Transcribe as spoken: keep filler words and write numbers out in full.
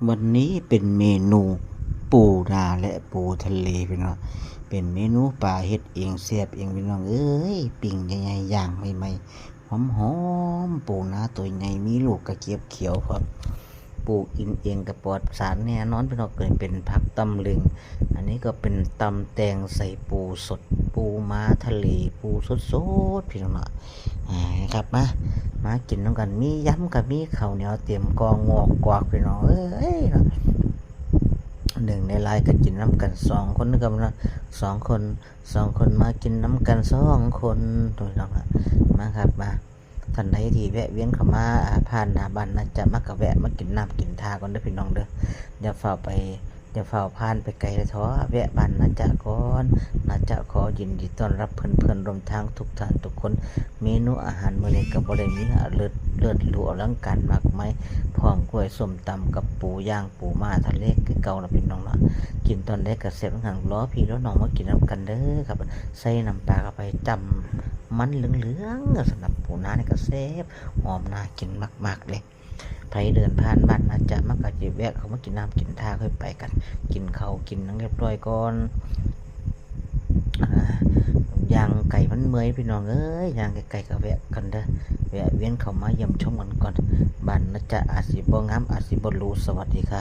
วันนี้เป็นเมนูปูนาและปูทะเลพี่น้อง เป็นเมนูปลาเฮ็ดเองแซ่บเองพี่น้องเอ้ย ปิ้งใหญ่ๆ ย่างใหม่ๆ หอมๆ ปูนาตัวใหญ่ มีลูกกระเจี๊ยบเขียวพร้อม ปลูกกินเองก็ปลอดสารแน่นอนพี่น้อง เกิดเป็นผักตำลึง อันนี้ก็เป็นตำแตงใส่ปูสด ปูม้าทะเล ปูสดๆ พี่น้องเนาะ อ่า ครับ มา มากินนำกัน มียำกับมีข้าวเหนียวเต็มกองงอกกวากพี่น้องเอ้ยเนาะ หนึ่งในไลน์ก็กินนำกันสองคนนะครับเนาะ สองคน สองคนมากินนำกันสองคน พี่น้องอะ มาครับ มา ท่านใดที่แวะเวียนเข้ามา อ่า ผ่านหน้าบ้านนาจะ มาก็แวะมากินน้ำกินท่าก่อนเด้อพี่น้องเด้อ อย่าฟ้าวไป อย่าฟ้าวผ่านไปไกลเลยเถาะ แวะบ้านนาจะก่อน นาจะขอยินดีต้อนรับเพื่อนๆ รวมทั้งทุกท่านทุกคน เมนูอาหารมื้อนี้ก็บ่ได้มีเลิศ เลิศหรูอลังการมากมาย พร้อมกล้วยส้มตำกับปูย่างปูม้าทะเลคือเก่าล่ะพี่น้องเนาะ กินตอนใดก็แซ่บคือกัน รอพี่รอน้องมากินนำกันเด้อครับ ใส่น้ำปลาเข้าไปจ้ำมันเหลืองๆ สำหรับปูนานี่ก็แซ่บหอมน่ากินมากๆ เลย ไผเดินผ่านบ้านนาจะ มาก็สิแวะเข้ามากินน้ำกินท่าค่อยไปกัน กินข้าวกินหยังเรียบร้อยก่อน อ่า ย่างไกลมันเมื่อยพี่น้องเอ้ย ย่างไกลๆ ก็แวะกันเด้อ แวะเวียนเข้ามาเยี่ยมชมกันก่อน บ้านนาจะอาจสิบ่งาม อาจสิบ่หรู สวัสดีครั